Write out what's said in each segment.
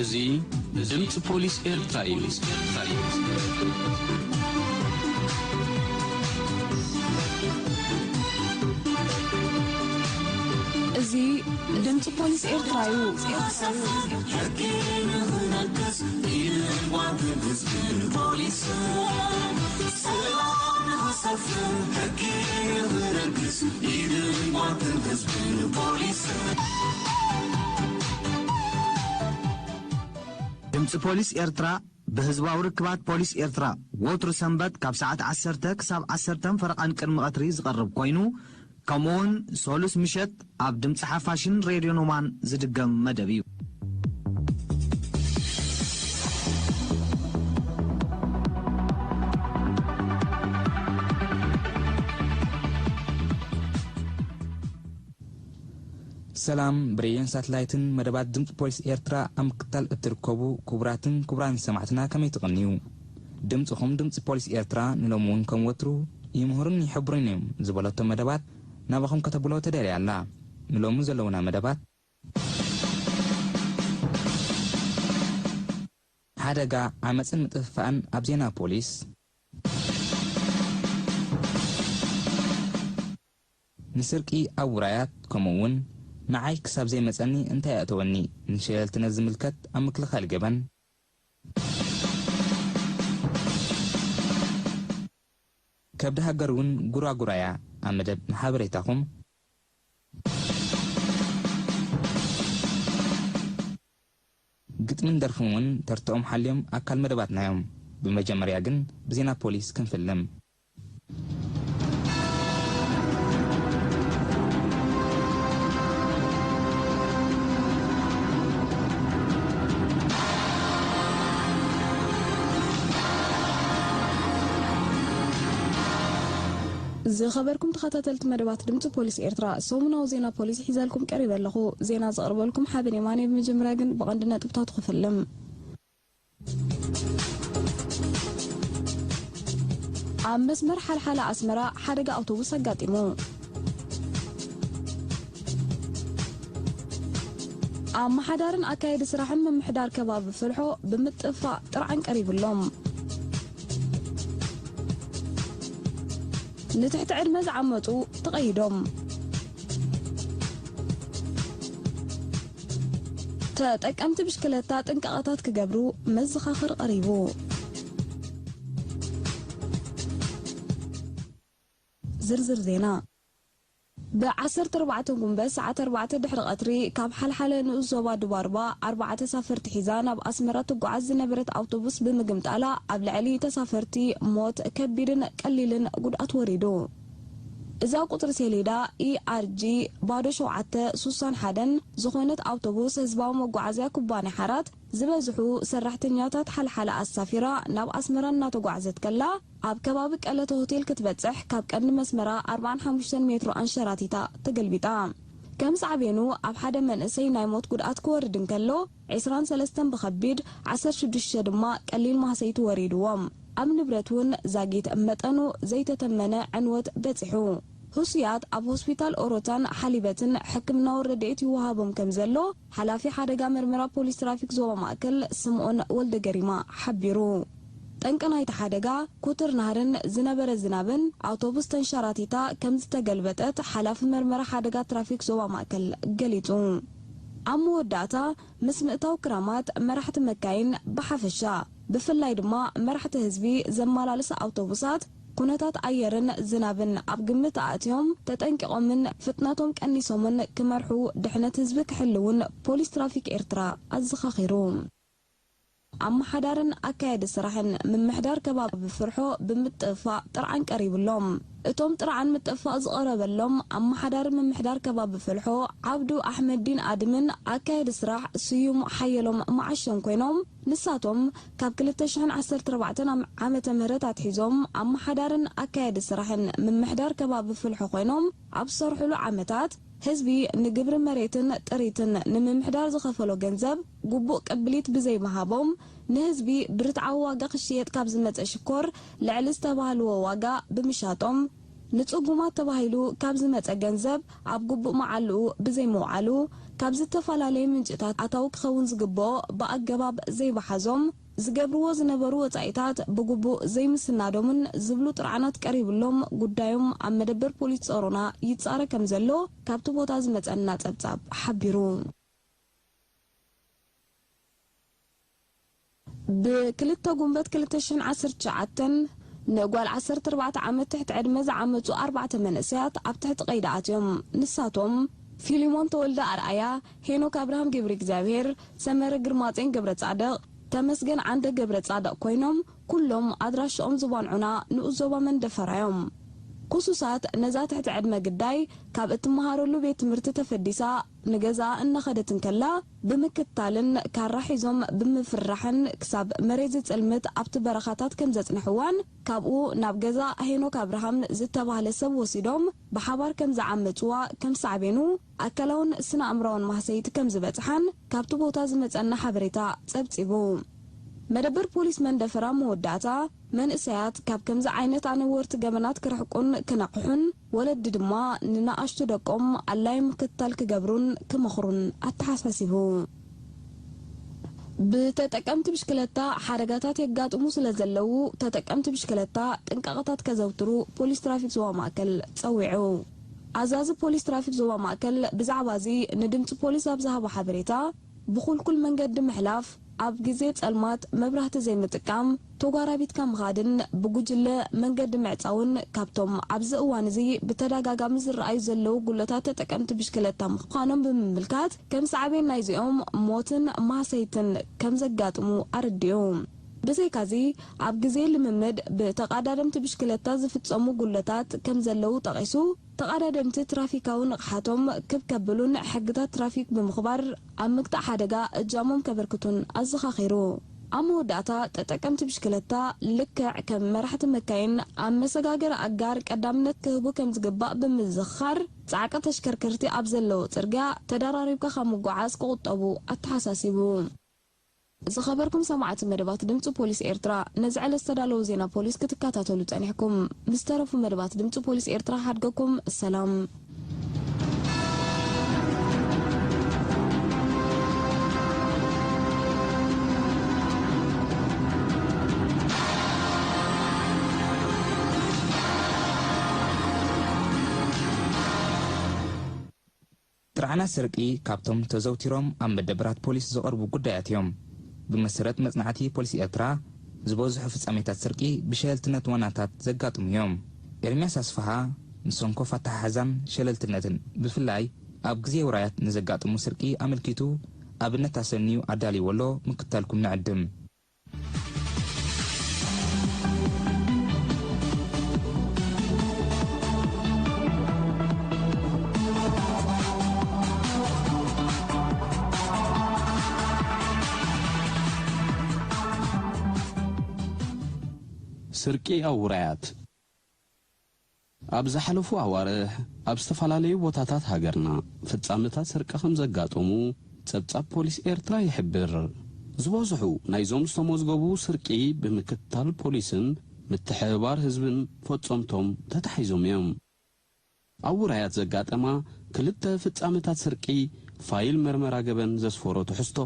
እዚ ድምፂ ፖሊስ ኤርትራ እዩ። እዚ ድምፂ ፖሊስ ኤርትራ እዩ። ሕጊ ንኽነግስ ኢድን ጓንትን ህዝብን ፖሊስን ሰላም ንኽሰፍን ሕጊ ንኽነግስ ኢድን ጓንትን ህዝብን ፖሊስን። ድምፂ ፖሊስ ኤርትራ ብህዝባዊ ርክባት ፖሊስ ኤርትራ ወትሩ ሰንበት ካብ ሰዓት ዓሰርተ ክሳብ ዓሰርተን ፈረቓን ቅድሚ ቀትሪ ዝቐርብ ኮይኑ፣ ከምኡውን ሰሉስ ምሸት ኣብ ድምፂ ሓፋሽን ሬድዮ ኖማን ዝድገም መደብ እዩ። ሰላም፣ ብሬድዮን ሳትላይትን መደባት ድምፂ ፖሊስ ኤርትራ ኣብ ምክትታል እትርከቡ ክቡራትን ክቡራን ሰማዕትና ከመይ ትቕንዩ? ድምፅኹም ድምፂ ፖሊስ ኤርትራ ንሎሚ እውን ከም ወትሩ ይምህሩን ይሕብሩን እዮም ዝበለቶ መደባት ናባኹም ከተብሎ ተዳልያ ኣላ። ንሎሚ ዘለውና መደባት፣ ሓደጋ ዓመፅን ምጥፍፋእን ኣብ ዜና ፖሊስ፣ ንስርቂ ኣብ ውራያት፣ ከምኡ እውን ንዓይ ክሳብ ዘይመጸኒ እንታይ ኣእተወኒ ንሸለልትነት ዝምልከት ኣብ ምክልኻል ገበን፣ ከብዲ ሃገር እውን ጉራጉራያ ኣብ መደብ ንሓበሬታኹም። ግጥምን ደርፍን እውን ተርትኦም ሓልዮም ኣካል መደባትና እዮም። ብመጀመርያ ግን ብዜና ፖሊስ ክንፍልም። ዝኸበርኩም ተኸታተልቲ መደባት ድምፂ ፖሊስ ኤርትራ፣ ሰሙናዊ ዜና ፖሊስ ሒዘልኩም ቀሪበ ኣለኹ። ዜና ዘቕርበልኩም ሓበን የማነ። ብመጀመርያ ግን ብቐንዲ ነጥብታቱ ክፍልም። ኣብ መስመር ሓልሓለ ኣስመራ ሓደጋ ኣውቶቡስ ኣጋጢሙ። ኣመሓዳርን ኣካየዲ ስራሕን ምምሕዳር ከባቢ ፍልሖ ብምጥፋእ ጥርዓን ቀሪብሎም። ንትሕቲ ዕድመ ዝዓመፁ ተቐይዶም። ተጠቀምቲ ብሽክለታ ጥንቃቐታት ክገብሩ መዘኻኸሪ ቀሪቡ። ዝርዝር ዜና። ብ ዓሰርተ ኣርባዕተ ጉንበት ሰዓት ኣርባዕተ ድሕሪ ቀትሪ ካብ ሓልሓለ ንኡስ ዞባ ዱባርባ ኣርባዕተ ተሳፈርቲ ሒዛ ናብ ኣስመራ ትጓዓዝ ዝነበረት ኣውቶቡስ ብምግምጣላ ኣብ ልዕሊ ተሳፈርቲ ሞት፣ ከቢድን ቀሊልን ጉድኣት ወሪዱ። እዛ ቁጽሪ ሰሌዳ ኢኣርጂ ባዶ ሸውዓተ ሱሳን ሓደን ዝኾነት ኣውቶቡስ ህዝባዊ መጓዓዝያ ኩባንያ ሓራት ዝበዝሑ ሰራሕተኛታት ሓልሓለ ኣሳፊራ ናብ ኣስመራ እናተጓዕዘት ከላ፣ ኣብ ከባቢ ቀለተ ሆቴል ክትበጽሕ ካብ ቀንዲ መስመራ ኣርባዓን ሓሙሽተን ሜትሮ ኣንሸራቲታ ተገልቢጣ። ከም ሳዕቤኑ ኣብ ሓደ መንእሰይ ናይ ሞት ጉድኣት ክወርድ እንከሎ፣ ዕስራን ሰለስተን ብኸቢድ፣ ዓሰርተ ሽዱሽተ ድማ ቀሊል ማህሰይቲ ወሪድዎም። ኣብ ንብረት እውን ዛጊት መጠኑ ዘይተተመነ ዕንወት በጺሑ። ህሱያት ኣብ ሆስፒታል ኦሮታን ሓሊበትን ሕክምናዊ ረድኤት ይወሃቦም ከም ዘሎ ሓላፊ ሓደጋ መርመራ ፖሊስ ትራፊክ ዞባ ማእከል ስምኦን ወልደገሪማ ሓቢሩ። ጠንቂ ናይቲ ሓደጋ ኩትር ናህርን ዝነበረ ዝናብን ኣውቶቡስ ተንሸራቲታ ከም ዝተገልበጠት ሓላፊ መርመራ ሓደጋ ትራፊክ ዞባ ማእከል ገሊጹ። ኣብ መወዳእታ ምስ ምእታው ክራማት መራሕቲ መካይን ብሓፈሻ ብፍላይ ድማ መራሕቲ ህዝቢ ዘመላልሳ ኣውቶቡሳት ኩነታት ኣየርን ዝናብን ኣብ ግምት ኣእትዮም ተጠንቂቖምን ፍጥነቶም ቀኒሶምን ክመርሑ ድሕነት ህዝቢ ክሕልውን ፖሊስ ትራፊክ ኤርትራ ኣዘኻኺሩ። ኣመሓዳርን ኣካያዲ ስራሕን ምምሕዳር ከባቢ ፍርሖ ብምጥፋእ ጥርዓን ቀሪብሎም። እቶም ጥርዓን ምጥፋእ ዝቐረበሎም ኣመሓዳሪ ምምሕዳር ከባቢ ፍልሖ ዓብዱ ኣሕመዲን ኣድምን ኣካያዲ ስራሕ ስዩም ሓየሎም መዓሾን ኮይኖም፣ ንሳቶም ካብ ክልተ ሽሕን ዓሰርተ ኣርባዕተን ዓመተ ምህረት ኣትሒዞም ኣመሓዳርን ኣካያዲ ስራሕን ምምሕዳር ከባቢ ፍልሖ ኮይኖም ኣብ ዝሰርሕሉ ዓመታት ህዝቢ ንግብሪ መሬትን ጥሪትን ንምምሕዳር ዝኸፈሎ ገንዘብ ግቡእ ቅብሊት ብዘይምሃቦም፣ ንህዝቢ ብርትዓዊ ዋጋ ክሽየጥ ካብ ዝመጸ ሽኮር ልዕሊ ዝተባህልዎ ዋጋ ብምሻጦም፣ ንጽጉማት ተባሂሉ ካብ ዝመጸ ገንዘብ ኣብ ግቡእ መዓልኡ ብዘይምውዓሉ፣ ካብ ዝተፈላለየ ምንጭታት ኣታዊ ክኸውን ዝግብኦ ብኣገባብ ዘይምሓዞም፣ ዝገብርዎ ዝነበሩ ወጻኢታት ብግቡእ ዘይምስናዶምን ዝብሉ ጥርዓናት ቀሪብሎም ጉዳዮም ኣብ መደበር ፖሊስ ጾሮና ይጻረ ከም ዘሎ ካብቲ ቦታ ዝመጸና ጸብጻብ ሓቢሩ። ብክልተ ጉንበት ክልተ ሽሕን ዓሰርተ ትሽዓተን ንጓል ዓሰርተ ኣርባዕተ ዓመት ትሕቲ ዕድመ ዝዓመጹ ኣርባዕተ መንእሰያት ኣብ ትሕቲ ቀይዲ ኣትዮም። ንሳቶም ፊሊሞን ተወልደ ኣርኣያ፣ ሄኖክ ኣብርሃም ገብረ እግዚኣብሔር፣ ሰመረ ግርማጼን ገብረ ጻድቕ፣ ተመስገን ዓንደ ገብረ ጻድቕ ኮይኖም፣ ኩሎም ኣድራሽኦም ዝባንዑና ንኡስ ዞባ መንደፈራ እዮም። ክሱሳት ነዛ ትሕቲ ዕድመ ግዳይ ካብ እትመሃረሉ ቤት ትምህርቲ ተፈዲሳ ንገዛኣ እናኸደት እንከላ፣ ብምክታልን ካራ ሒዞም ብምፍርራሕን ክሳብ መሬት ዝጽልምት ኣብቲ በረኻታት ከም ዘጽንሕዋን፣ ካብኡ ናብ ገዛ ሄኖክ ኣብርሃም ዝተባህለ ሰብ ወሲዶም ብሓባር ከም ዝዓመጽዋ፣ ከም ሳዕቤኑ ኣካላውን ስነ ኣእምራውን ማህሰይቲ ከም ዝበጽሓን ካብቲ ቦታ ዝመጸና ሓበሬታ ጸብጺቡ። መደበር ፖሊስ መንደፈራ መወዳእታ፣ መንእሰያት ካብ ከምዚ ዓይነት ኣነወርቲ ገበናት ክርሕቁን ክነቕሑን፣ ወለዲ ድማ ንነኣሽቱ ደቆም ኣላዪ ምክትታል ክገብሩን ክመኽሩን ኣተሓሳሲቡ። ብተጠቀምቲ ብሽክለታ ሓደጋታት የጋጥሙ ስለ ዘለዉ፣ ተጠቀምቲ ብሽክለታ ጥንቃቐታት ከዘውትሩ ፖሊስ ትራፊክ ዞባ ማእከል ጸዊዑ። ኣዛዚ ፖሊስ ትራፊክ ዞባ ማእከል ብዛዕባ እዚ ንድምጺ ፖሊስ ኣብ ዝሃቦ ሓበሬታ፣ ብኹልኩል መንገዲ ምሕላፍ፣ ኣብ ግዜ ጸልማት መብራህቲ ዘይምጥቃም፣ ተጓራቢትካ ምኻድን ብጉጅለ መንገዲ ምዕጻውን ካብቶም ኣብዚ እዋን እዚ ብተደጋጋሚ ዝረኣዩ ዘለዉ ጉድለታት ተጠቀምቲ ብሽክለታ ምዃኖም ብምምልካት፣ ከም ሳዕቤን ናይዚኦም ሞትን ማህሰይትን ከም ዘጋጥሙ ኣረዲኡ። ብዘይካዚ፣ ኣብ ግዜ ልምምድ ብተቐዳደምቲ ብሽክለታ ዝፍጸሙ ጉድለታት ከም ዘለዉ ጠቒሱ፣ ተቐዳደምቲ ትራፊካዊ ንቕሓቶም ክብ ከብሉን ሕግታት ትራፊክ ብምኽባር ኣብ ምግታእ ሓደጋ እጃሞም ከበርክቱን ኣዘኻኺሩ። ኣብ መወዳእታ፣ ተጠቀምቲ ብሽክለታ ልክዕ ከም መራሕቲ መካይን ኣብ መሰጋገሪ ኣጋር ቀዳምነት ክህቡ ከም ዝግባእ ብምዝኽኻር፣ ጻዕቂ ተሽከርከርቲ ኣብ ዘለዎ ጽርግያ ተደራሪብካ ካብ ምጉዓዝ ክቑጠቡ ኣተሓሳሲቡ። ዝኸበርኩም ሰማዕቲ መደባት ድምፂ ፖሊስ ኤርትራ፣ ነዚ ዕለት ዝተዳለዉ ዜና ፖሊስ ክትከታተሉ ጸኒሕኩም። ምስ ተረፉ መደባት ድምፂ ፖሊስ ኤርትራ ሓድገኩም። ሰላም። ጥርዓናት ስርቂ ካብቶም ተዘውቲሮም ኣብ መደበራት ፖሊስ ዝቐርቡ ጉዳያት እዮም። ብመሰረት መጽናዕቲ ፖሊስ ኤርትራ፣ ዝበዝሑ ፍጻሜታት ስርቂ ብሸለልትነት ዋናታት ዘጋጥሙ እዮም። ኤርምያስ ኣስፍሃ ንሰንኮፍ ኣተሓሕዛን ሸለልትነትን፣ ብፍላይ ኣብ ግዜ ውራያት ንዘጋጥሙ ስርቂ ኣመልኪቱ ኣብነት ኣሰንዩ ኣዳልይዎ ኣሎ፣ ምክታልኩም ንዕድም። ስርቂ ኣብ ውራያት። ኣብ ዝሓለፉ ኣዋርሕ ኣብ ዝተፈላለዩ ቦታታት ሃገርና ፍጻመታት ስርቂ ከም ዘጋጠሙ ጸብጻብ ፖሊስ ኤርትራ ይሕብር። ዝበዝሑ ናይዞም ዝተመዝገቡ ስርቂ ብምክትታል ፖሊስን ምትሕብባር ህዝብን ፈጸምቶም ተታሒዞም እዮም። ኣብ ውራያት ዘጋጠማ ክልተ ፍጻመታት ስርቂ ፋይል መርመራ ገበን ዘስፈሮ ትሕዝቶ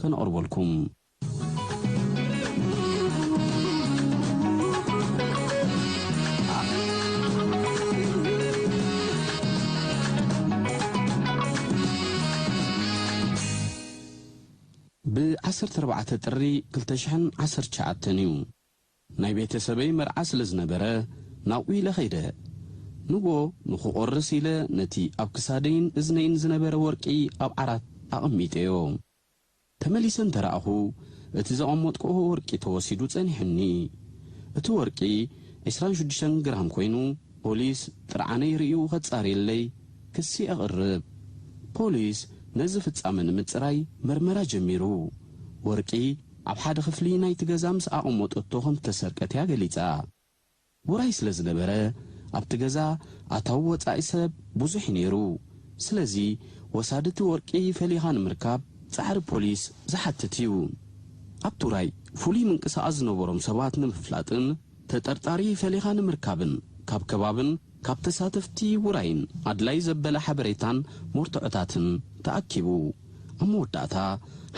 ከነቕርበልኩም። ብ ዓሰርተ ኣርባዕተ ጥሪ ክልተ ሽሕን ዓሰርተ ትሽዓተን እዩ። ናይ ቤተሰበይ መርዓ ስለ ዝነበረ ናብኡ ኢለ ኸይደ። ንጎ ንኽቖርስ ኢለ ነቲ ኣብ ክሳደይን እዝነይን ዝነበረ ወርቂ ኣብ ዓራት ኣቐሚጠዮ። ተመሊሰ እንተ ረኣኹ፣ እቲ ዘቐመጥክዎ ወርቂ ተወሲዱ ጸኒሑኒ። እቲ ወርቂ ዕስራን ሽዱሽተን ግራም ኮይኑ፣ ፖሊስ ጥርዓነይ ርእዩ ከጻርየለይ ክሲ ኣቕርብ። ፖሊስ ነዚ ፍጻመ ንምጽራይ መርመራ ጀሚሩ። ወርቂ ኣብ ሓደ ክፍሊ ናይቲ ገዛ ምስ ኣቐመጠቶ ከም እተሰርቀት እያ ገሊጻ። ውራይ ስለ ዝነበረ፣ ኣብቲ ገዛ ኣታዊ ወጻኢ ሰብ ብዙሕ እዩ ነይሩ። ስለዚ፣ ወሳዲ እቲ ወርቂ ፈሊኻ ንምርካብ ጻዕሪ ፖሊስ ዝሓትት እዩ። ኣብቲ ውራይ ፍሉይ ምንቅስቓስ ዝነበሮም ሰባት ንምፍላጥን ተጠርጣሪ ፈሊኻ ንምርካብን ካብ ከባብን ካብ ተሳተፍቲ ውራይን ኣድላይ ዘበለ ሓበሬታን መርትዖታትን ተኣኪቡ። ኣብ መወዳእታ፣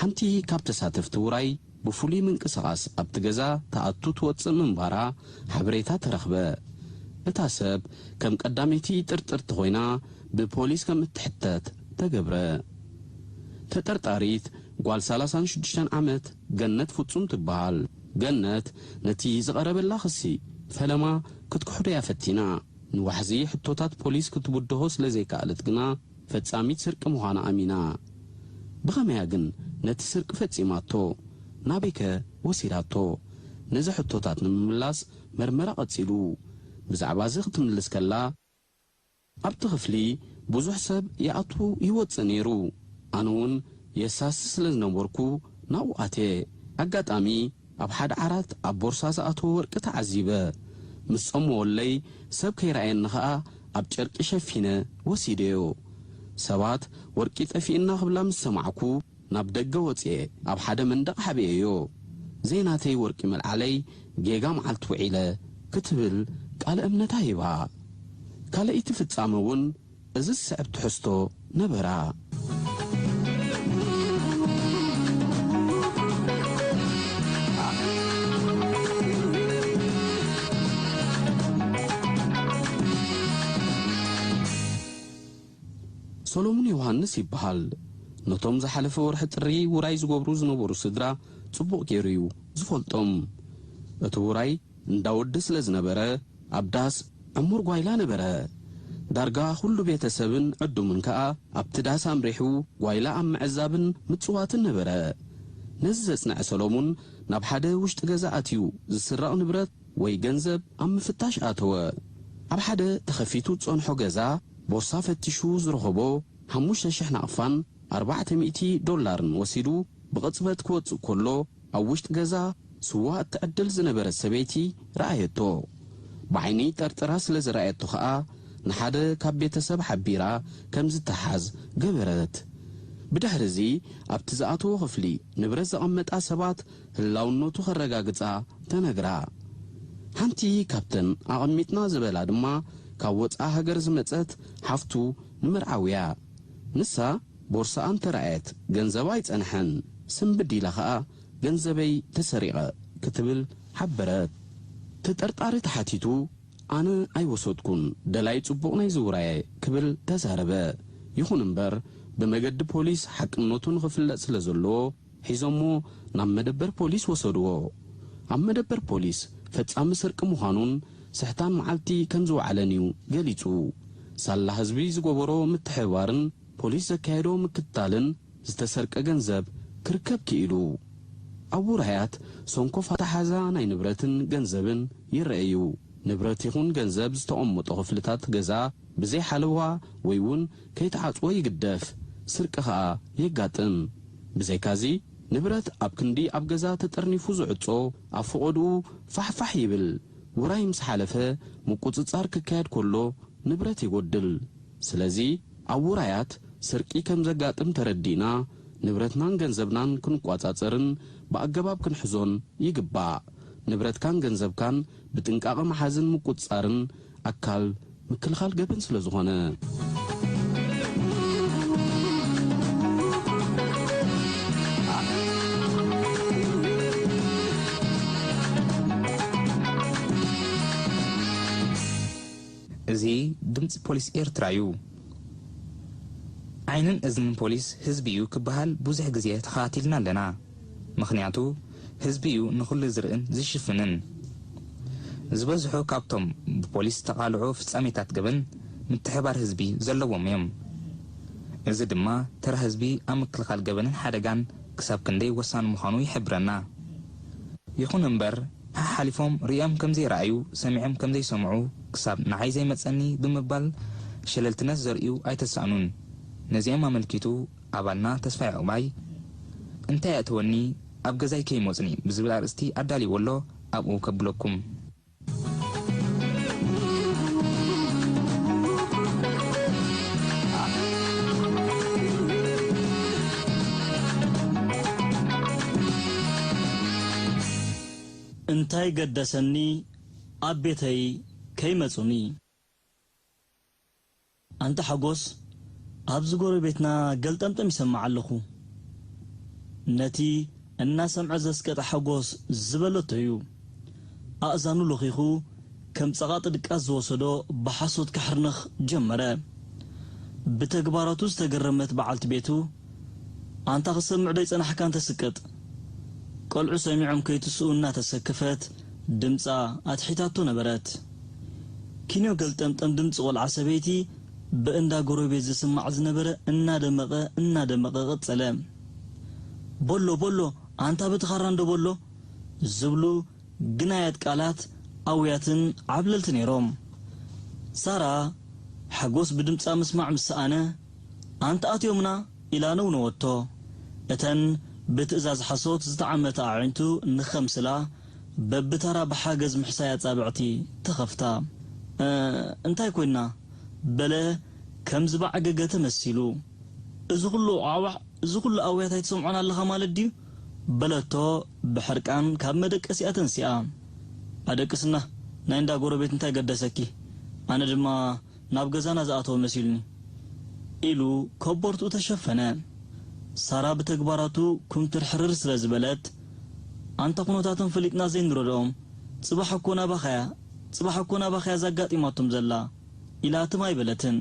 ሓንቲ ካብ ተሳተፍቲ ውራይ ብፍሉይ ምንቅስቓስ ኣብቲ ገዛ ትኣቱ ትወጽእ ምንባራ ሓበሬታ ተረኽበ። እታ ሰብ ከም ቀዳመይቲ ጥርጥርቲ ኮይና ብፖሊስ ከም እትሕተት ተገብረ። ተጠርጣሪት ጓል ሰላሳን ሽዱሽተን ዓመት ገነት ፍጹም ትበሃል። ገነት ነቲ ዝቐረበላ ክሲ ፈለማ ክትክሕዶ እያ ፈቲና። ንዋሕዚ ሕቶታት ፖሊስ ክትብድሆ ስለ ዘይከኣለት ግና፣ ፈጻሚት ስርቂ ምዃና ኣሚና። ብኸመያ ግን ነቲ ስርቂ ፈጺማቶ? ናበይከ ወሲዳቶ? ነዚ ሕቶታት ንምምላስ መርመራ ቀጺሉ። ብዛዕባ እዚ ክትምልስ ከላ፣ ኣብቲ ክፍሊ ብዙሕ ሰብ ይኣቱ ይወጽእ ነይሩ። ኣነ እውን የሳሲ ስለ ዝነበርኩ ናብኡ ኣትየ። ኣጋጣሚ ኣብ ሓደ ዓራት ኣብ ቦርሳ ዝኣተወ ወርቂ ተዓዚበ። ምስ ጸመወለይ ሰብ ከይረኣየኒ ኸኣ ኣብ ጨርቂ ሸፊነ ወሲደዮ። ሰባት ወርቂ ጠፊእና ክብላ ምስ ሰማዕኩ ናብ ደገ ወጽኤ ኣብ ሓደ መንደቕ ሓቢኤዮ። ዘይናተይ ወርቂ ምልዓለይ ጌጋ መዓልቲ ውዒለ ክትብል ቃለ እምነታ ሂባ። ካልኣይቲ ፍጻመ እውን እዚ ዝስዕብ ትሕዝቶ ነበራ። ሰሎሙን ዮሃንስ ይበሃል። ነቶም ዝሓለፈ ወርሒ ጥሪ ውራይ ዝገብሩ ዝነበሩ ስድራ ጽቡቕ ገይሩ እዩ ዝፈልጦም። እቲ ውራይ እንዳ ወዲ ስለ ዝነበረ፣ ኣብ ዳስ ዕሙር ጓይላ ነበረ። ዳርጋ ኩሉ ቤተሰብን ዕዱምን ከኣ ኣብቲ ዳስ ኣምሪሑ ጓይላ ኣብ ምዕዛብን ምጽዋትን ነበረ። ነዚ ዘጽንዐ ሰሎሙን ናብ ሓደ ውሽጢ ገዛ ኣትዩ ዝስረቕ ንብረት ወይ ገንዘብ ኣብ ምፍታሽ ኣተወ። ኣብ ሓደ ተኸፊቱ ዝጸንሖ ገዛ ቦርሳ ፈቲሹ ዝረኸቦ ሓሙሽተ ሽሕ ናቕፋን ኣርባዕተ ሚእቲ ዶላርን ወሲዱ ብቕጽበት ክወጽእ ከሎ፣ ኣብ ውሽጢ ገዛ ስዋ እትዕድል ዝነበረት ሰበይቲ ረኣየቶ። ብዓይኒ ጠርጢራ ስለ ዝረኣየቶ ኸኣ፣ ንሓደ ካብ ቤተሰብ ሓቢራ ከም ዝተሓዝ ገበረት። ብድሕርዚ ኣብቲ ዝኣተዎ ክፍሊ ንብረት ዘቐመጣ ሰባት ህላውነቱ ከረጋግጻ ተነግራ። ሓንቲ ካብተን ኣቐሚጥና ዝበላ ድማ ካብ ወጻኢ ሃገር ዝመጸት ሓፍቱ ንመርዓውያ። ንሳ ቦርሳኣ እንተረኣየት ገንዘባ ኣይጸንሐን፣ ስንብድ ኢላ ኸኣ ገንዘበይ ተሰሪቐ ክትብል ሓበረት። ተጠርጣሪ ተሓቲቱ፣ ኣነ ኣይወሰድኩን፣ ደላይ ጽቡቕ ናይ ዝውራየ ክብል ተዛረበ። ይኹን እምበር፣ ብመገዲ ፖሊስ ሓቅነቱ ንኽፍለጥ ስለ ዘለዎ፣ ሒዞሞ ናብ መደበር ፖሊስ ወሰድዎ። ኣብ መደበር ፖሊስ ፈጻሚ ስርቂ ምዃኑን ስሕታን መዓልቲ ከም ዝወዓለን እዩ ገሊጹ። ሳላ ህዝቢ ዝገበሮ ምትሕብባርን ፖሊስ ዘካየዶ ምክትታልን ዝተሰርቀ ገንዘብ ክርከብ ክኢሉ። ኣብ ውራያት ሰንኮፍ ኣተሓዛ ናይ ንብረትን ገንዘብን ይረኣዩ። ንብረት ይኹን ገንዘብ ዝተቐመጦ ክፍልታት ገዛ ብዘይ ሓለዋ ወይ እውን ከይተዓጽወ ይግደፍ፣ ስርቂ ኸኣ የጋጥም። ብዘይካዚ፣ ንብረት ኣብ ክንዲ ኣብ ገዛ ተጠርኒፉ ዝዕጾ፣ ኣብ ፈቐድኡ ፋሕፋሕ ይብል። ውራይ ምስ ሓለፈ፣ ምቁጽጻር ክካየድ ከሎ ንብረት ይጎድል። ስለዚ፣ ኣብ ውራያት ስርቂ ከም ዘጋጥም ተረዲእና፣ ንብረትናን ገንዘብናን ክንቋጻጸርን ብኣገባብ ክንሕዞን ይግባእ። ንብረትካን ገንዘብካን ብጥንቃቐ ምሓዝን ምቁጽጻርን ኣካል ምክልኻል ገበን ስለ ዝኾነ። እዚ ድምጺ ፖሊስ ኤርትራ እዩ። ዓይንን እዝንን ፖሊስ ህዝቢ እዩ ክበሃል ብዙሕ ግዜ ተኸታቲልና ኣለና። ምኽንያቱ ህዝቢ እዩ ንኹሉ ዝርእን ዝሽፍንን። ዝበዝሑ ካብቶም ብፖሊስ ዝተቓልዑ ፍጻሜታት ገበን ምትሕባር ህዝቢ ዘለዎም እዮም። እዚ ድማ ተራ ህዝቢ ኣብ ምክልኻል ገበንን ሓደጋን ክሳብ ክንደይ ወሳኒ ምዃኑ ይሕብረና። ይኹን እምበር፣ ሓሓሊፎም ርእዮም ከም ዘይረኣዩ፣ ሰሚዖም ከም ዘይሰምዑ፣ ክሳብ ንዓይ ዘይመጸኒ ብምባል ሸለልትነት ዘርእዩ ኣይተሳእኑን። ነዚኦም ኣመልኪቱ ኣባልና ተስፋይ ዕቑባይ፣ እንታይ የእተወኒ፣ ኣብ ገዛይ ከይሞጽኒ ብዝብል ኣርእስቲ ኣዳልይዎ ኣሎ፣ ኣብኡ ከብለኩም። እንታይ ገደሰኒ ኣብ ቤተይ ከይመጹኒ? ኣንታ ሓጎስ፣ ኣብዚ ጎረቤትና ገልጠምጠም ይሰምዕ ኣለኹ። ነቲ እናሰምዐ ዘስቀጠ ሓጎስ ዝበለቶ እዩ። ኣእዛኑ ለኺኹ፣ ከም ጸቓጢ ድቃስ ዝወሰዶ ብሓሶት ከሕርንኽ ጀመረ። ብተግባራቱ ዝተገረመት በዓልቲ ቤቱ፣ ኣንታ ክሰምዕ ዶ ይጸናሕካ እንተ ስቅጥ? ቆልዑ ሰሚዖም ከይትስኡ እናተሰከፈት ድምጻ ኣትሒታቶ ነበረት። ኪንዮ ገልጠምጠም ድምጺ ቆልዓ ሰበይቲ ብእንዳ ጎረቤት ዝስማዕ ዝነበረ እናደመቐ እናደመቐ ቀጸለ። ቦሎ ቦሎ፣ ኣንታ ብትኻራ እንዶ ቦሎ ዝብሉ ግናያት ቃላት ኣውያትን ዓብለልቲ ነይሮም። ሳራ ሓጎስ ብድምጻ ምስማዕ ምስ ሰኣነ፣ ኣንታ ኣትዮምና ኢላ ነውነወቶ። እተን ብትእዛዝ ሓሶት ዝተዓመታ ኣዒንቱ ንኸምስላ በብተራ ብሓገዝ ምሕሳይ ኣጻብዕቲ ተኸፍታ። "እ፣ እንታይ ኮይና?" በለ ከም ዝበዓገገ ተመሲሉ። "እዚ ኩሉ ዓዋዕ፣ እዚ ኩሉ ኣውያት ኣይትሰምዖን ኣለኻ ማለት ድዩ?" በለቶ ብሕርቃን ካብ መደቀሲኣ ተንሲኣ። "ኣደቅስና፣ ናይ እንዳ ጎረቤት እንታይ ገደሰኪ? ኣነ ድማ ናብ ገዛና ዝኣተወ መሲሉኒ" ኢሉ ከቦርትኡ ተሸፈነ። ሳራ ብተግባራቱ ኩምትር ሕርር ስለ ዝበለት፣ "ኣንታ ኩነታቶም ፈሊጥና ዘይንረድኦም፣ ጽባሕ እኮ ናባኻያ፣ ጽባሕ እኮ ናባኻያ ዛጋጢማቶም ዘላ" ኢላ ትም ኣይበለትን።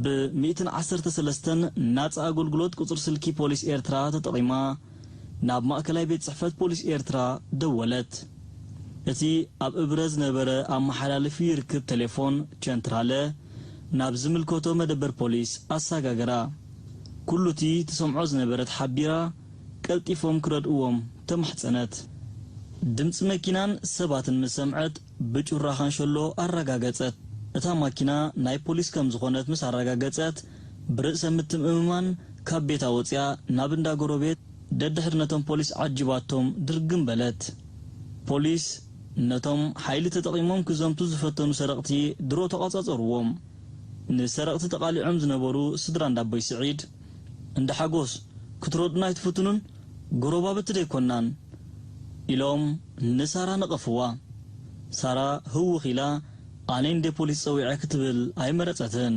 ብ ሚእትን ዓሰርተ ሰለስተን ናጻ ኣገልግሎት ቁጽሪ ስልኪ ፖሊስ ኤርትራ ተጠቒማ ናብ ማእከላይ ቤት ጽሕፈት ፖሊስ ኤርትራ ደወለት። እቲ ኣብ እብረ ዝነበረ ኣመሓላልፊ ርክብ ቴሌፎን ቸንትራለ ናብ ዝምልከቶ መደበር ፖሊስ ኣሰጋገራ። ኩሉ እቲ ትሰምዖ ዝነበረት ሓቢራ፣ ቀልጢፎም ክረድእዎም ተማሕጸነት። ድምጺ መኪናን ሰባትን ምስ ሰምዐት፣ ብጩራ ካንሸሎ ኣረጋገጸት። እታ ማኪና ናይ ፖሊስ ከም ዝኾነት ምስ ኣረጋገጸት፣ ብርእሰ ምትምእምማን ካብ ቤታ ወጺኣ ናብ እንዳ ጎረቤት ደድሕሪ ነቶም ፖሊስ ዓጂባቶም ድርግም በለት። ፖሊስ ነቶም ሓይሊ ተጠቒሞም ክዘምቱ ዝፈተኑ ሰረቕቲ ድሮ ተቋጻጸርዎም። ንሰረቕቲ ተቓሊዖም ዝነበሩ ስድራ እንዳቦይ ስዒድ፣ "እንዳ ሓጎስ፣ ክትረድኡና ኣይትፍትኑን? ጎረባብቲ ዶ ኣይኮናን?" ኢሎም ንሳራ ነቐፍዋ። ሳራ ህውኽ ኢላ፣ "ኣነ እንደ ፖሊስ ጸዊዐ" ክትብል ኣይመረጸትን።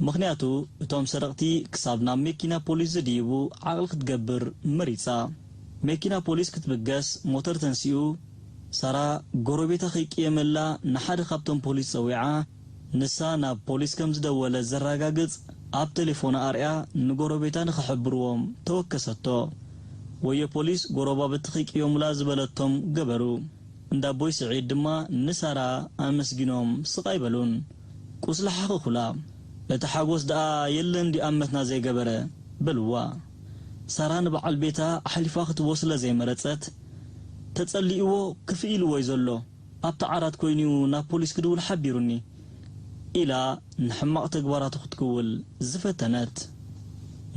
ምኽንያቱ፣ እቶም ሰረቕቲ ክሳብ ናብ መኪና ፖሊስ ዝድይቡ ዓቕሊ ክትገብር መሪጻ። መኪና ፖሊስ ክትብገስ ሞተር ተንሲኡ፣ ሳራ ጎረቤታ ከይቅየመላ ንሓደ ካብቶም ፖሊስ ጸዊዓ፣ ንሳ ናብ ፖሊስ ከም ዝደወለ ዘረጋግጽ ኣብ ቴሌፎና ኣርያ ንጎረቤታ ንኽሕብርዎም ተወከሰቶ። ወዮ ፖሊስ ጎረባብቲ ከይቅየሙላ ዝበለቶም ገበሩ። እንዳ ኣቦይ ስዒድ ድማ ንሳራ ኣመስጊኖም ስቕ ኣይበሉን። ቁስላ ሓኸኹላ። "እቲ ሓጎስ ደኣ የለን ድዩ ኣመትና ዘይገበረ?" በልዋ። ሳራ ንበዓል ቤታ ኣሕሊፋ ክትቦ ስለ ዘይመረጸት፣ "ተጸሊእዎ ክፍእ ኢልዎ እዩ ዘሎ፣ ኣብቲ ዓራት ኮይኑ'ዩ ናብ ፖሊስ ክድውል ሓቢሩኒ" ኢላ ንሕማቕ ተግባራቱ ክትክውል ዝፈተነት።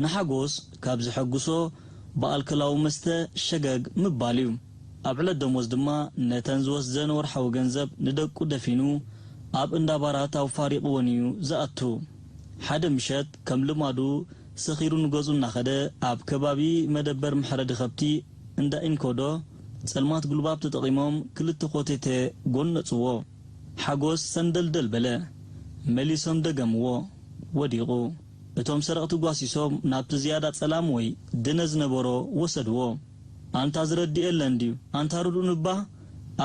ንሓጎስ ካብ ዝሐጉሶ ብኣልኮላዊ መስተ ሸገግ ምባል እዩ። ኣብ ዕለት ደሞዝ ድማ ነተን ዝወስደን ወርሓዊ ገንዘብ ንደቁ ደፊኑ ኣብ እንዳ ባራት ኣውፋሪቕወን እዩ ዝኣቱ። ሓደ ምሸት ከም ልማዱ ሰኺሩ ንገዝኡ እናኸደ ኣብ ከባቢ መደበር መሕረዲ ከብቲ እንዳ ኢንኮዶ ጸልማት ጉልባብ ተጠቒሞም ክልተ ኮቴቴ ጎነጽዎ። ሓጎስ ሰንደልደል በለ። መሊሶም ደገምዎ። ወዲቑ። እቶም ሰረቕቲ ጓሲሶም ናብቲ ዝያዳ ጸላም ወይ ድነ ዝነበሮ ወሰድዎ። ኣንታ ዝረድእ የለን ድዩ? ኣንታ ርድኡኒ እባ!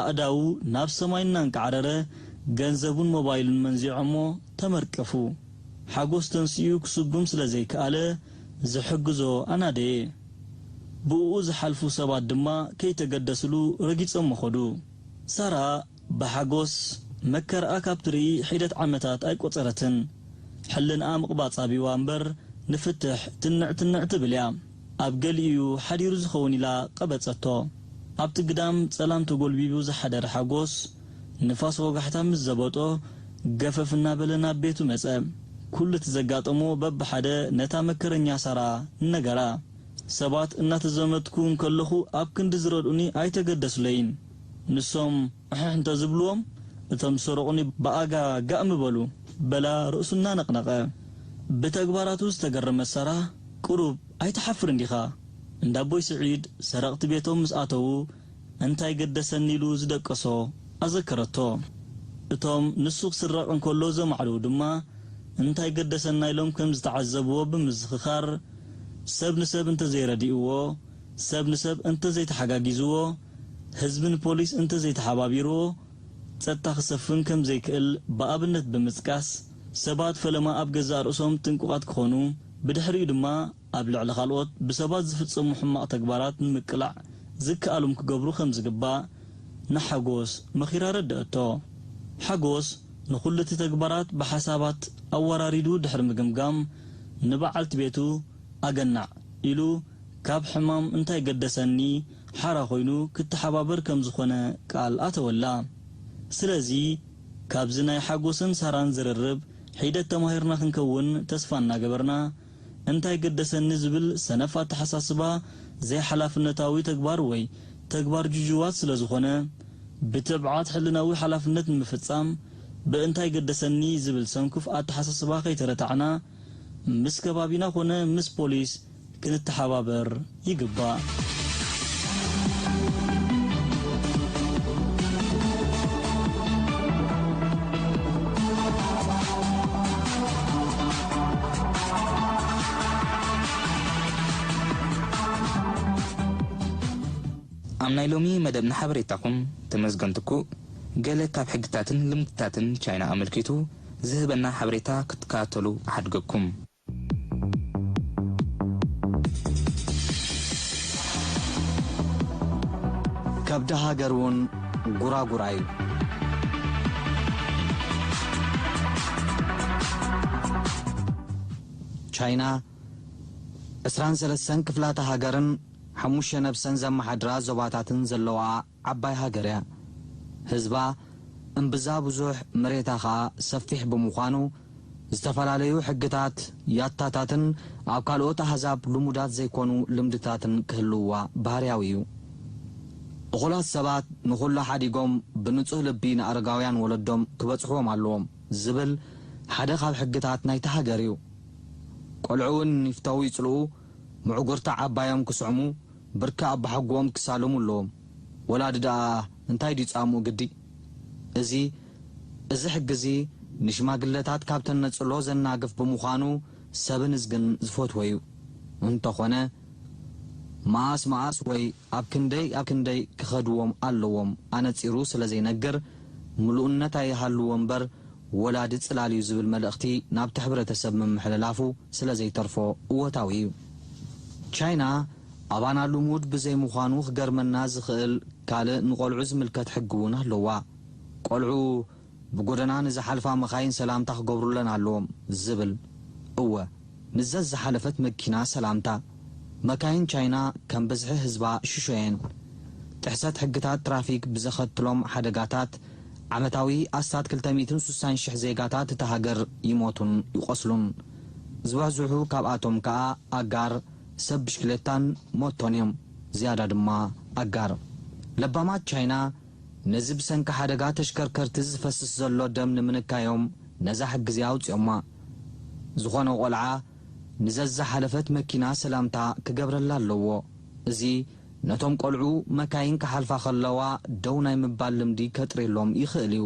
ኣእዳዉ ናብ ሰማይ እናንቃዕረረ ገንዘቡን ሞባይሉን መንዚዖሞ ተመርቀፉ። ሓጎስ ተንሲኡ ክስጉም ስለ ዘይከኣለ ዝሕግዞ ኣናደየ። ብእኡ ዝሓልፉ ሰባት ድማ ከይተገደስሉ ረጊጾሞ ኸዱ። ሳራ ብሓጎስ መከርኣ ካብ ትርኢ ሒደት ዓመታት ኣይቆጸረትን። ሕልንኣ ምቕባጽ ኣብይዋ እምበር ንፍትሕ ትንዕ ትንዕ ትብል እያ። ኣብ ገሊኡ ሓዲሩ ዝኸውን ኢላ ቀበጸቶ። ኣብቲ ግዳም ጸላም ተጎልቢቡ ዝሓደረ ሓጎስ ንፋስ ወጋሕታ ምስ ዘበጦ ገፈፍ እናበለ ናብ ቤቱ መጸ። ኩሉ እቲ ዘጋጠሞ በብሓደ ነታ መከረኛ ሳራ ነገራ። ሰባት እናተዘመትኩ እንከለኹ ኣብ ክንዲ ዝረድኡኒ ኣይተገደሱለይን። ንሶም ኣሕሕ እንተ ዝብልዎም፣ እቶም ዝሰረቑኒ ብኣጋ ጋእ ምበሉ፣ በላ ርእሱ እናነቕነቐ። ብተግባራቱ ዝተገረመት ሳራ፣ ቁሩብ ኣይትሓፍርን ዲኻ? እንዳ ኣቦይ ስዒድ ሰረቕቲ ቤቶም ምስ ኣተዉ፣ እንታይ ገደሰኒ ኢሉ ዝደቀሶ ኣዘከረቶ። እቶም ንሱ ክስረቕ እንከሎ ዘማዕድዉ ድማ፣ እንታይ ገደሰና ኢሎም ከም ዝተዓዘብዎ ብምዝኽኻር፣ ሰብ ንሰብ እንተዘይረዲእዎ፣ ሰብ ንሰብ እንተዘይተሓጋጊዝዎ፣ ህዝቢ ንፖሊስ እንተዘይተሓባቢርዎ፣ ጸጥታ ክሰፍን ከም ዘይክእል ብኣብነት ብምጥቃስ፣ ሰባት ፈለማ ኣብ ገዛእ ርእሶም ጥንቁቓት ክኾኑ፣ ብድሕሪኡ ድማ ኣብ ልዕሊ ካልኦት ብሰባት ዝፍጸሙ ሕማቕ ተግባራት ንምቅላዕ ዝከኣሎም ክገብሩ ከም ዝግባእ ንሓጎስ መኺራ ኣረድኣቶ። ሓጎስ ንኹሉ እቲ ተግባራት ብሓሳባት ኣወራሪዱ ድሕሪ ምግምጋም፣ ንበዓልቲ ቤቱ ኣገናዕ ኢሉ፣ ካብ ሕማም እንታይ ገደሰኒ ሓራ ኮይኑ ክተሓባበር ከም ዝኾነ ቃል ኣተወላ። ስለዚ፣ ካብዚ ናይ ሓጎስን ሳራን ዝርርብ ሒደት ተማሂርና ክንከውን ተስፋ እናገበርና፣ እንታይ ገደሰኒ ዝብል ሰነፍ ኣተሓሳስባ ዘይሓላፍነታዊ ተግባር ወይ ተግባር ጅጅዋት ስለ ዝኾነ፣ ብትብዓት ሕልናዊ ሓላፍነት ንምፍጻም፣ ብእንታይ ገደሰኒ ዝብል ሰንኩፍ ኣተሓሳስባ ከይተረታዕና፣ ምስ ከባቢና ኮነ ምስ ፖሊስ ክንተሓባበር ይግባእ። ኣብ ናይ ሎሚ መደብና ሓበሬታኹም ተመስገን ትኩእ ገለ ካብ ሕግታትን ልምድታትን ቻይና ኣመልኪቱ ዝህበና ሓበሬታ ክትከታተሉ እሓድገኩም። ከብዲ ሃገር እውን ጉራጉራ እዩ። ቻይና ዕስራን ሰለስተን ክፍላተ ሃገርን ሓሙሽተ ነብሰን ዘመሓድራ ዞባታትን ዘለዋ ዓባይ ሃገር እያ። ህዝባ እምብዛ ብዙሕ፣ መሬታ ኸኣ ሰፊሕ ብምዃኑ፣ ዝተፈላለዩ ሕግታት፣ ያታታትን ኣብ ካልኦት ኣህዛብ ልሙዳት ዘይኮኑ ልምድታትን ክህልውዋ ባህርያዊ እዩ። እኹላት ሰባት ንኹሉ ሓዲጎም ብንጹህ ልቢ ንኣረጋውያን ወለዶም ክበጽሕዎም ኣለዎም ዝብል ሓደ ካብ ሕግታት ናይታ ሃገር እዩ። ቆልዑ እውን ይፍተዉ ይጽልኡ፣ ምዕጉርቲ ዓባዮም ክስዕሙ፣ ብርኪ ኣባሓጎኦም ክሳለሙ ኣለዎም። ወላዲ ደኣ እንታይ ድዩ ጻምኡ ግዲ? እዚ፣ እዚ ሕጊ እዚ ንሽማግለታት ካብ ተነጽሎ ዘናግፍ ብምዃኑ ሰብን እዝግን ዝፈትዎ እዩ። እንተኾነ፣ መኣስ መኣስ ወይ ኣብ ክንደይ ኣብ ክንደይ ክኸድዎም ኣለዎም ኣነጺሩ ስለ ዘይነግር፣ ምሉእነት ኣይሃልዎ እምበር፣ ወላዲ ጽላል እዩ ዝብል መልእኽቲ ናብቲ ሕብረተሰብ ምምሕልላፉ ስለ ዘይተርፎ እወታዊ እዩ። ቻይና ኣባና ልሙድ ብዘይምዃኑ ክገርመና ዝኽእል ካልእ ንቖልዑ ዝምልከት ሕጊ እውን ኣለዋ። ቆልዑ ብጎደና ንዝሓልፋ መኻይን ሰላምታ ክገብሩለን ኣለዎም ዝብል። እወ፣ ንዘዝሓለፈት መኪና ሰላምታ። መካይን ቻይና ከም ብዝሒ ህዝባ ሽሾ እየን። ጥሕሰት ሕግታት ትራፊክ ብዘኸትሎም ሓደጋታት ዓመታዊ ኣስታት ክልተ ሚእትን ስሳን ሽሕ ዜጋታት እታ ሃገር ይሞቱን ይቖስሉን። ዝበዝሑ ካብኣቶም ከኣ ኣጋር ሰብ ብሽክሌታን ሞቶን እዮም። ዝያዳ ድማ ኣጋር። ለባማት ቻይና ነዚ ብሰንኪ ሓደጋ ተሽከርከርቲ ዝፈስስ ዘሎ ደም ንምንካዮም ነዛ ሕጊ እዚኣ ኣውጺኦማ። ዝኾነ ቆልዓ ንዘዝሓለፈት መኪና ሰላምታ ክገብረላ ኣለዎ። እዚ ነቶም ቆልዑ መካይን ክሓልፋ ከለዋ ደው ናይ ምባል ልምዲ ከጥርየሎም ይኽእል እዩ።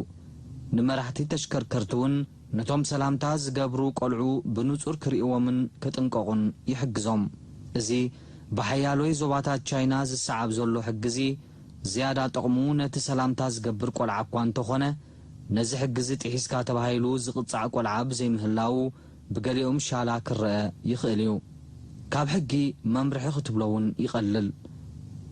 ንመራሕቲ ተሽከርከርቲ እውን ነቶም ሰላምታ ዝገብሩ ቆልዑ ብንጹር ክርእይዎምን ክጥንቀቑን ይሕግዞም። እዚ ብሓያሎይ ዞባታት ቻይና ዝሰዓብ ዘሎ ሕጊ እዚ ዝያዳ ጥቕሙ ነቲ ሰላምታ ዝገብር ቆልዓ እኳ እንተኾነ፣ ነዚ ሕጊ እዚ ጥሒስካ ተባሂሉ ዝቕጻዕ ቆልዓ ብዘይምህላዉ ብገሊኦም ሻላ ክረአ ይኽእል እዩ። ካብ ሕጊ መምርሒ ክትብሎ እውን ይቐልል።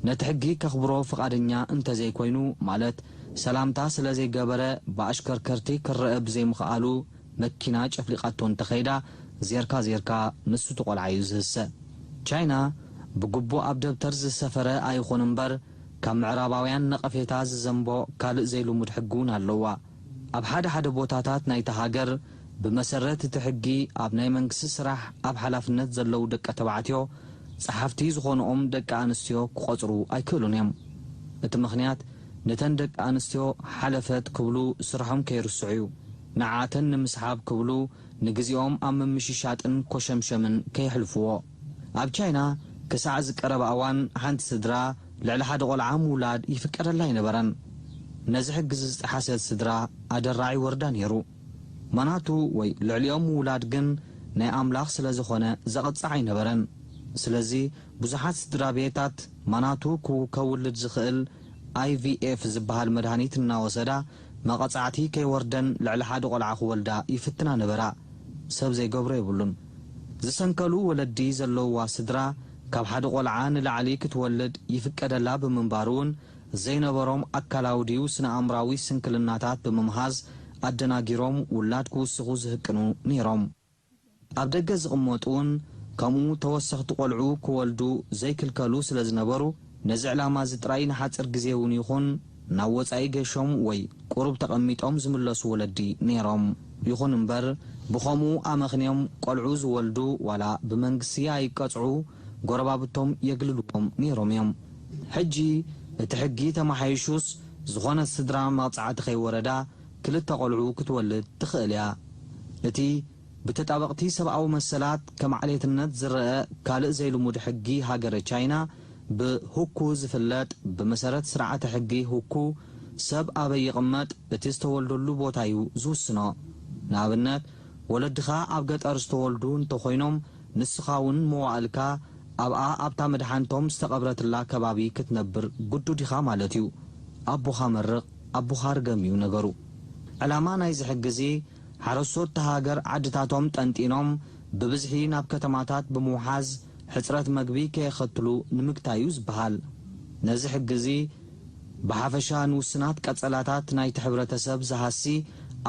ነቲ ሕጊ ከኽብሮ ፍቓደኛ እንተዘይኮይኑ፣ ማለት ሰላምታ ስለ ዘይገበረ ብኣሽከርከርቲ ክረአ ብዘይምኽኣሉ መኪና ጨፍሊቓቶ እንተኸይዳ፣ ዜርካ ዜርካ ንሱ እቲ ቆልዓ እዩ ዝህሰ። ቻይና ብግቡእ ኣብ ደብተር ዝሰፈረ ኣይኹን እምበር፣ ካብ ምዕራባውያን ነቐፌታ ዝዘንቦ ካልእ ዘይልሙድ ሕጊ እውን ኣለዋ። ኣብ ሓደ ሓደ ቦታታት ናይታ ሃገር፣ ብመሰረት እቲ ሕጊ፣ ኣብ ናይ መንግስቲ ስራሕ ኣብ ሓላፍነት ዘለዉ ደቂ ተባዕትዮ ጸሓፍቲ ዝኾንኦም ደቂ ኣንስትዮ ክቖጽሩ ኣይክእሉን እዮም። እቲ ምኽንያት፣ ነተን ደቂ ኣንስትዮ ሓለፈት ክብሉ ስርሖም ከይርስዑ እዩ። ንዓኣተን ንምስሓብ ክብሉ ንግዜኦም ኣብ ምምሽሻጥን ኮሸምሸምን ከየሕልፍዎ። ኣብ ቻይና ክሳዕ ዝቀረባ እዋን ሓንቲ ስድራ ልዕሊ ሓደ ቆልዓ ምውላድ ይፍቀደላ ኣይነበረን። ነዚ ሕጊ እዚ ዝጠሓሰት ስድራ ኣደራዕ ይወርዳ ነይሩ። ማናቱ ወይ ልዕሊኦም ምውላድ ግን ናይ ኣምላኽ ስለ ዝኾነ ዘቕጻዕ ኣይነበረን። ስለዚ ብዙሓት ስድራ ቤታት ማናቱ ክው-፣ ከውልድ ዝኽእል ኣይ ቪ ኤፍ ዝበሃል መድሃኒት እናወሰዳ መቐጻዕቲ ከይወርደን ልዕሊ ሓደ ቆልዓ ክወልዳ ይፍትና ነበራ። ሰብ ዘይገብሮ የብሉን። ዝሰንከሉ ወለዲ ዘለውዋ ስድራ ካብ ሓደ ቆልዓ ንላዕሊ ክትወልድ ይፍቀደላ ብምንባሩ እውን ዘይነበሮም ኣካላዊ ድዩ ስነ ኣእምራዊ ስንክልናታት ብምምሃዝ ኣደናጊሮም ውላድ ክውስኹ ዝህቅኑ ነይሮም። ኣብ ደገ ዝቕመጡ እውን ከምኡ ተወሰኽቲ ቆልዑ ክወልዱ ዘይክልከሉ ስለ ዝነበሩ ነዚ ዕላማ እዚ ጥራይ ንሓጺር ግዜ እውን ይኹን ናብ ወጻኢ ገሾም ወይ ቁሩብ ተቐሚጦም ዝምለሱ ወለዲ ነይሮም። ይኹን እምበር ብኸምኡ ኣመኽንዮም ቆልዑ ዝወልዱ ዋላ ብመንግስቲ ኣይቀጽዑ ጎረባብቶም የግልልዎም ነይሮም እዮም። ሕጂ እቲ ሕጊ ተመሓይሹስ ዝኾነት ስድራ መቕጻዕቲ ከይወረዳ ክልተ ቆልዑ ክትወልድ ትኽእል እያ። እቲ ብተጣበቕቲ ሰብኣዊ መሰላት ከም ዓሌትነት ዝረአ ካልእ ዘይልሙድ ሕጊ ሃገረ ቻይና ብሁኩ ዝፍለጥ ብመሰረት ስርዓተ ሕጊ ሁኩ ሰብ ኣበይ ይቕመጥ እቲ ዝተወልደሉ ቦታ እዩ ዝውስኖ። ንኣብነት ወለድኻ ኣብ ገጠር ዝተወልዱ እንተኾይኖም ንስኻ እውን መዋእልካ ኣብኣ ኣብታ መድሓንቶም ዝተቐብረትላ ከባቢ ክትነብር ግዱድ ኢኻ ማለት እዩ። ኣቦኻ መርቕ ኣቦኻ ርገም እዩ ነገሩ። ዕላማ ናይዚ ሕጊ እዚ ሓረስቶት እታ ሃገር ዓድታቶም ጠንጢኖም ብብዝሒ ናብ ከተማታት ብምውሓዝ ሕጽረት መግቢ ከየኸትሉ ንምግታዩ ዝበሃል። ነዚ ሕጊ እዚ ብሓፈሻ ንውስናት ቀጸላታት ናይቲ ሕብረተሰብ ዝሃሲ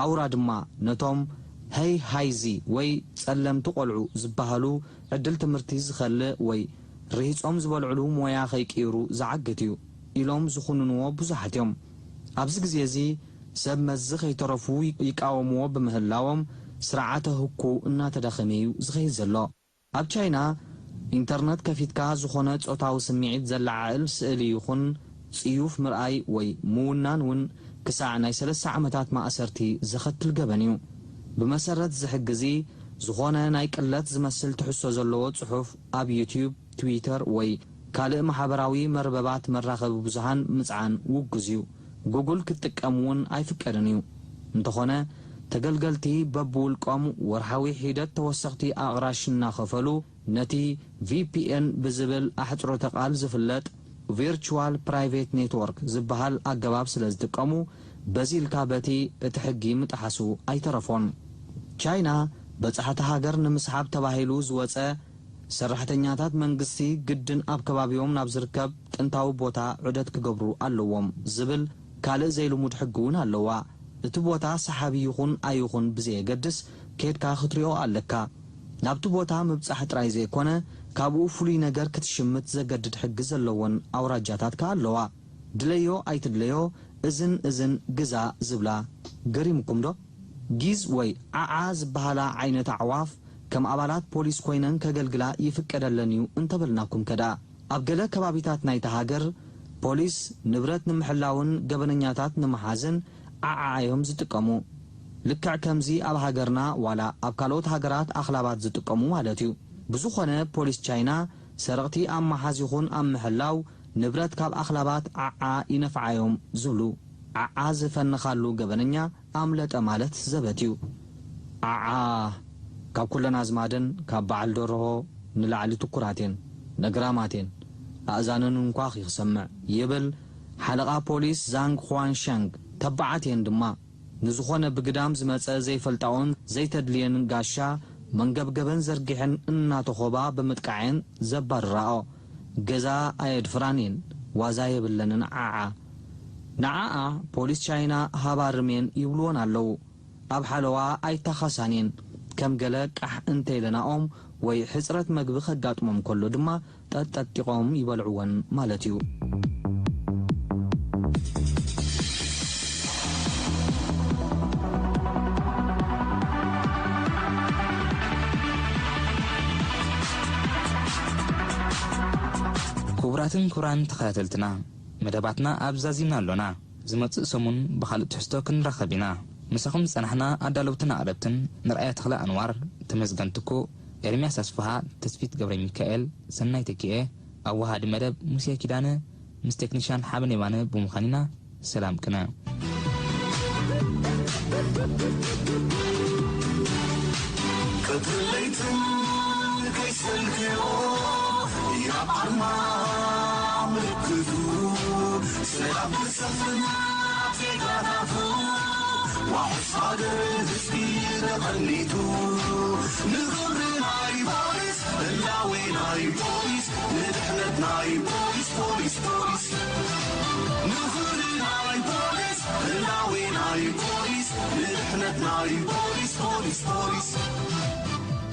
ኣውራ ድማ ነቶም ሀይ ሃይዚ ወይ ጸለምቲ ቆልዑ ዝበሃሉ ዕድል ትምህርቲ ዝኸልእ ወይ ርሂጾም ዝበልዕሉ ሞያ ከይቅይሩ ዝዓግት እዩ ኢሎም ዝኹንንዎ ብዙሓት እዮም። ኣብዚ ግዜ እዚ ሰብ መዚ ከይተረፉ ይቃወምዎ ብምህላዎም ስርዓተ ህኩ እናተዳኸመ እዩ ዝኸይድ ዘሎ። ኣብ ቻይና ኢንተርነት ከፊትካ ዝኾነ ጾታዊ ስምዒት ዘለዓዕል ስእሊ ይኹን ጽዩፍ ምርኣይ ወይ ምውናን እውን ክሳዕ ናይ ሰለስተ ዓመታት ማእሰርቲ ዘኸትል ገበን እዩ። ብመሰረት እዚ ሕጊ እዚ ዝኾነ ናይ ቅለት ዝመስል ትሕዝቶ ዘለዎ ጽሑፍ ኣብ ዩትዩብ፣ ትዊተር ወይ ካልእ ማሕበራዊ መርበባት መራኸቢ ብዙሃን ምጽዓን ውጉዝ እዩ። ጉግል ክትጥቀም እውን ኣይፍቀድን እዩ። እንተኾነ ተገልገልቲ በብውልቆም ወርሓዊ ሒደት ተወሰኽቲ ኣቕራሽ እናኸፈሉ ነቲ ቪ ፒ ኤን ብዝብል ኣሕጽሮተ ቃል ዝፍለጥ ቪርቹዋል ፕራይቬት ኔትወርክ ዝበሃል ኣገባብ ስለ ዝጥቀሙ በዚ ኢልካ በቲ እቲ ሕጊ ምጥሓሱ ኣይተረፎን። ቻይና በጻሕቲ ሃገር ንምስሓብ ተባሂሉ ዝወጸ ሰራሕተኛታት መንግስቲ ግድን ኣብ ከባቢኦም ናብ ዝርከብ ጥንታዊ ቦታ ዑደት ክገብሩ ኣለዎም ዝብል ካልእ ዘይልሙድ ሕጊ እውን ኣለዋ። እቲ ቦታ ሰሓቢ ይኹን ኣይኹን ብዘየገድስ ኬድካ ክትሪኦ ኣለካ። ናብቲ ቦታ ምብጻሕ ጥራይ ዘይኮነ ካብኡ ፍሉይ ነገር ክትሽምት ዘገድድ ሕጊ ዘለወን ኣውራጃታት ከኣ ኣለዋ። ድለዮ ኣይትድለዮ እዝን እዝን ግዛ ዝብላ ገሪሙኩም ዶ? ጊዝ ወይ ዓዓ ዝበሃላ ዓይነት ኣዕዋፍ ከም ኣባላት ፖሊስ ኮይነን ከገልግላ ይፍቀደለን እዩ እንተበልናኩም ከ ደኣ? ኣብ ገለ ከባቢታት ናይታ ሃገር ፖሊስ ንብረት ንምሕላውን ገበነኛታት ንምሓዝን ዓዓ እዮም ዝጥቀሙ። ልክዕ ከምዚ ኣብ ሃገርና ዋላ ኣብ ካልኦት ሃገራት ኣኽላባት ዝጥቀሙ ማለት እዩ። ብዝኾነ ፖሊስ ቻይና ሰረቕቲ ኣብ ምሓዝ ይኹን ኣብ ምሕላው ንብረት ካብ ኣኽላባት ዓዓ ይነፍዓ እዮም ዝብሉ። ዓዓ ዝፈነኻሉ ገበነኛ ኣምለጠ ማለት ዘበት እዩ። ዓዓ ካብ ኩለን ኣዝማደን ካብ በዓል ደርሆ ንላዕሊ ትኩራት እየን፣ ነግራማት እየን፣ ኣእዛነን እንኳኺ ክሰምዕ ይብል ሓለቓ ፖሊስ ዛንግ ኹዋንሻንግ። ተባዓት እየን ድማ። ንዝኾነ ብግዳም ዝመጸ ዘይፈልጣኦን ዘይተድልየን ጋሻ መንገብገበን ዘርጊሐን እናተኾባ ብምጥቃዐን ዘባርራኦ። ገዛ ኣየድፍራን እየን፣ ዋዛ የብለንን ዓዓ። ንዓኣ ፖሊስ ቻይና ሃባ ርሜን ይብልወን ኣለዉ። ኣብ ሓለዋ ኣይታኸሳን እየን። ከም ገለ ቃሕ እንተይለናኦም ወይ ሕጽረት መግቢ ከጋጥሞም ከሎ ድማ ጠጠጢቖም ይበልዕወን ማለት እዩ። ክቡራትን ክቡራን ተኸታተልትና፣ መደባትና ኣብ ዛዚምና ኣሎና። ዝመጽእ ሰሙን ብኻልእ ትሕዝቶ ክንራኸብ ኢና። ምሳኹም ዝጸናሕና ኣዳለውትን ኣቕረብትን ንርኣያ ተኽለ ኣንዋር፣ ተመስገን ትኩእ፣ ኤርምያስ ኣስፍሃ፣ ተስፊት ገብረ ሚካኤል፣ ሰናይ ተኪኤ፣ ኣዋሃዲ መደብ ሙሴ ኪዳነ፣ ምስ ቴክኒሻን ሓበን የማነ ብምዃን ኢና። ሰላም ቅነ። ትለይትን ከይሰልክዮ ያብ ኣርማ ምልክቱ ሰላም ክሰፍን ኣብ ዜጋታቱ ዋሕስ ሃገር ህዝቢ ተቐኒቱ ንኽብሪ ናይ ፖሊስ ህላዌ ናይ ፖሊስ ንድሕነት ናይ ፖሊስ ፖሊስ ፖሊስ ንኽብሪ ናይ ፖሊስ ህላዌ ናይ ፖሊስ ንድሕነት ናይ ፖሊስ ፖሊስ ፖሊስ